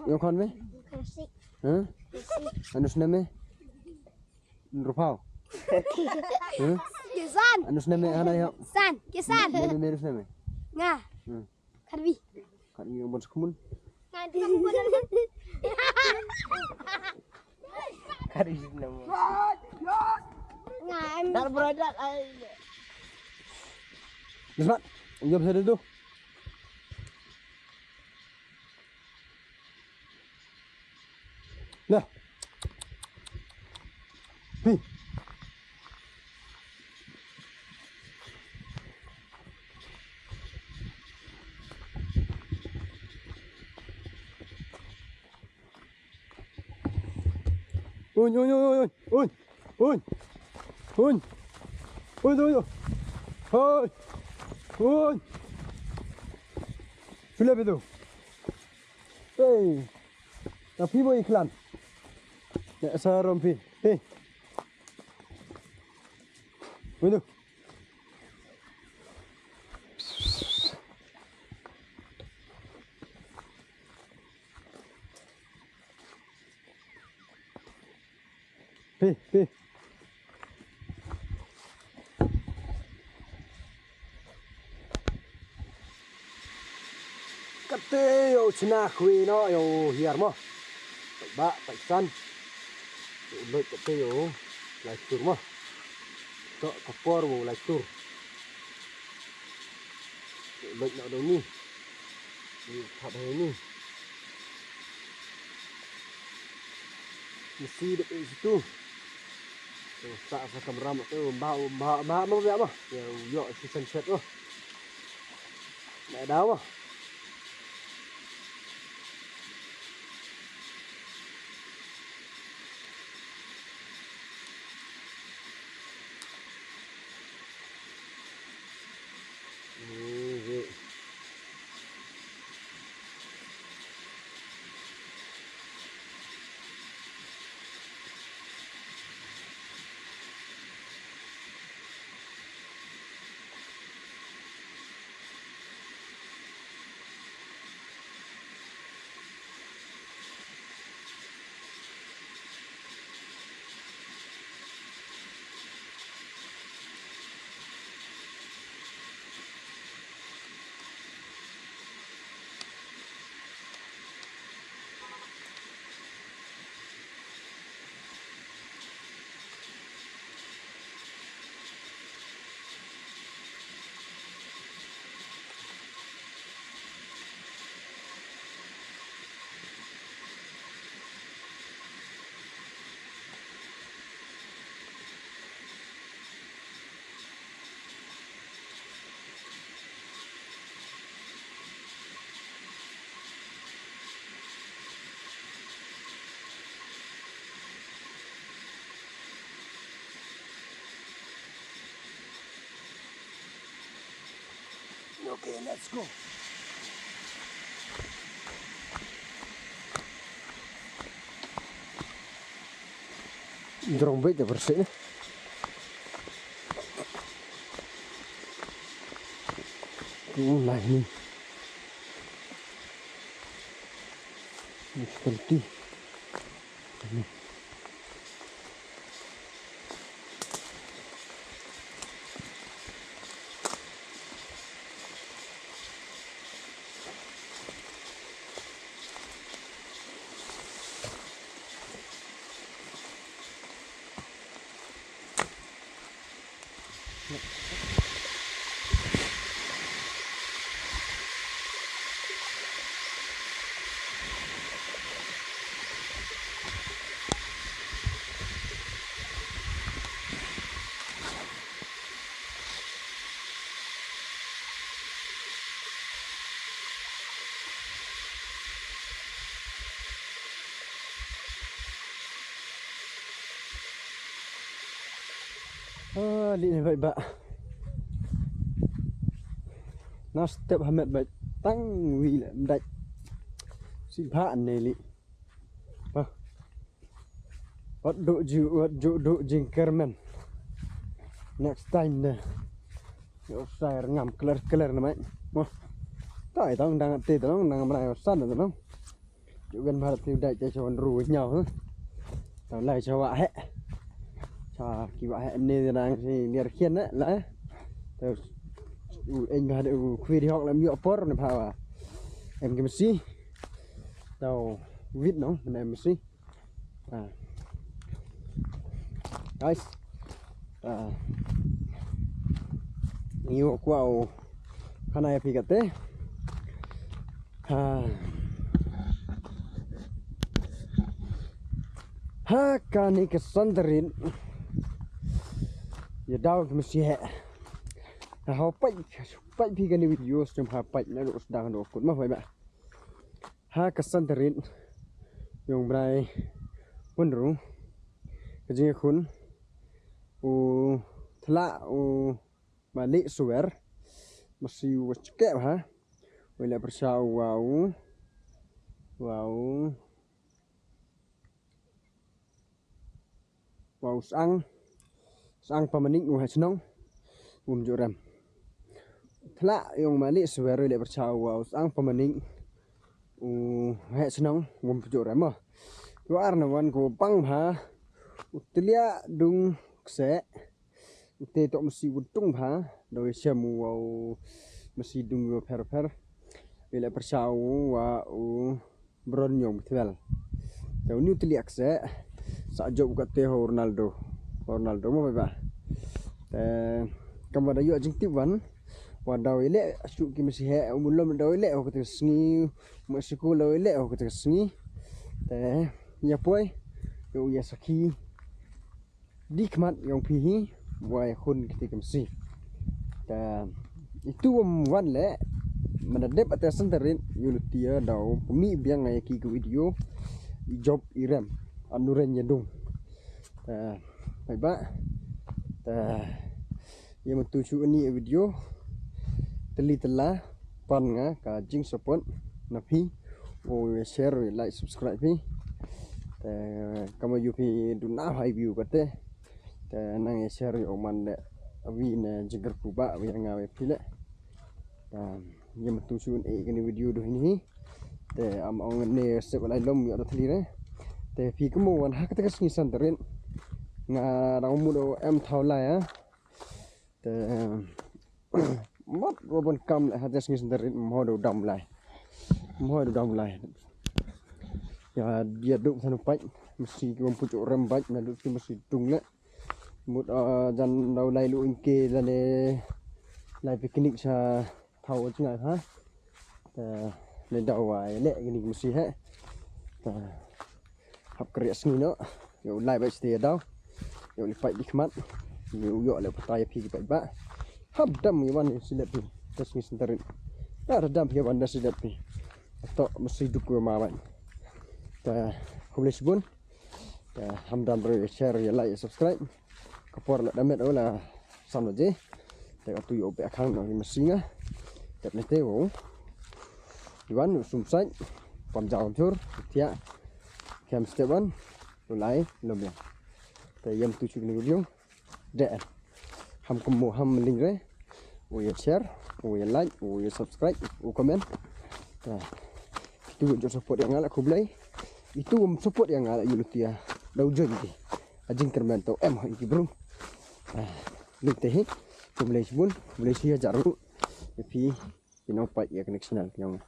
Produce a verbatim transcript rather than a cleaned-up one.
Yo khon me? Sik. Huh? Sik. Anu snem me? Rupau. Huh? Kisan. Anu snem me hana yo? San, kisan. Me, me, me, anu snem me? Nga. Hmm. Karbi. Karbi yang bon sekemun. Karbi nama. Nga em. Dar beradat ai. Bismat, jom sini tu. Nah. Pi. Uñ, uñ, uñ, uñ, uñ. Uñ. Uñ. Uñ, uñ, uñ. Hoi. Uñ. Sule bedo. Hey. Tapi boy iklan. Ya, sarom pi. Hey. Bedo. Pi, pi. Kate yo chna khwi no yo hiar mo. Ba, pa san. Yo loit kate yo lai tur mo. To ka por mo lai tur. Yo loit no do ni. Ni thap hai ni. Ni si dep e situ. Tu sa sa kamera mo tu ba ba ba mo ya mo. Ya yo si sunset mo. Na da mo. Okay, let's go. Drong bait da bersih ni. Ku lai ni. Ni seperti ni. Ah, li ne bait ba. Na step hamet bait. Tang wi le mdait. Si ba ne li. Ba. Wat du ju, wat ju du jingkyrmen. Next time ne. Yo, sa er ngam clear, clear na mai. Mo. Tai tang dang te tang dang mrai san tang. Ju gan bha phi u dai cha chawan ru ñiaw, ha. Tau lai cha wa he. Cha ki wa he ne nang si niar khian na la. Tau u eng bha u khwi di hok lam yoh por ne bha wa. Em ki masi. Tau wit no, ne masi. Ah. Guys. Ah. Ni u kwah u khana ya phi kate. Ha. Ha kani ka Sandarin. Ya daw ki masi he. Ha, ho pait, pait phi kani video sum ha pait na ru sdang do kut ma hoi ma. Ha ka Sandarin. Yong brai. Pun ru. Ka jingkhun. U thla u Malik Suwer. Masi u chke bha. Wei le pyrsa u wa u. Wa u. Wa u sang. Sang pamanik u ha chnong. Um ju rem. Thla yong Malik Suwer wei le pyrsa u wa u sang pamanik. U ha chnong. Um ju rem mo. Wa ar na wan ko pang bha. U tlia dung kse. Ute tok masi u tung bha, daw i chem u wa u masi dung u pher pher. Wei le pyrsa u wa u bron yong bithwel. Te u ni u tliak se, sa jop kate ho Ronaldo. Ho Ronaldo mo ba. Te kam wa da yoh jingtip wan, wa daw i le, asu ki masi he, u mulom daw i le, ho kate sngi, ma siku daw i le, ho kate sngi. Te, ya poi, yo ya sakhi. Di khmat yong phi hi, wa ya khun kiti ka masi. Ta, itu wam wan le, mana dep ate Sandarin, yu lutia daw, pumi biang ngai ki ka video, i jop i rem, anu ren ya dung. Ta, bye bye. Ta, ya matu chu ani video, teli tela, pan nga, ka jing support, na phi, o share, like, subscribe phi. Te, kama yu phi du na hai view kate. Te, nang e share yo man le, awi ne jigar kuba, awi nga we phi le. Te, ya matu chu e kani video du hini hi. Te, am ong ne se ko lai lom yo da thli re. Te, phi kamo wan ha kate ka sngi Sandarin. Nga dang mu do em thaw lai, ha. Te, mat wa bon kam le, ha te sngi Sandarin, mo do dam lai. Mo do dam lai. Ya, dia duk thanu pait, masi ki wam pucuk rem bait, na duk ki masi dung le. Mut, ah, jan daw lai lu inke, la le, lai picnic sa, thaw chngai ha. Te, le daw wa le, kini ki masi he. Te, Hap kri sngi no. Yo lai bai ste daw. Yo li pai di khmat. Yo yo le patai phi pai ba. Hap dam yo wan si le phi. Te sngi Sandarin. Da dam phi wan da si le phi. To masi duk ko ma bai. Ta khublei chibun. Ta ham dam re share ya like ya subscribe. Ka por la damet o la san baje. Te ka tu yo pe khang no masi nga. Te ne te wo. Iwan sum sai. Pam jaw tur. Tia. Kem step wan, u lai, lom ya. Te yam tu chuk ni video. De. Ham kum mo ham ling re. U ya share, u ya like, u ya subscribe, u comment. Te. Itu jo support ya nga la khublei. Itu um support ya nga la yu lutia. Dau join ki. Ajing kermen to em ha iki bro. Ling te hi. Khublei chibun, khublei chi hajar ru. Ya phi, ki nong pait ya kani ka channel ki nong.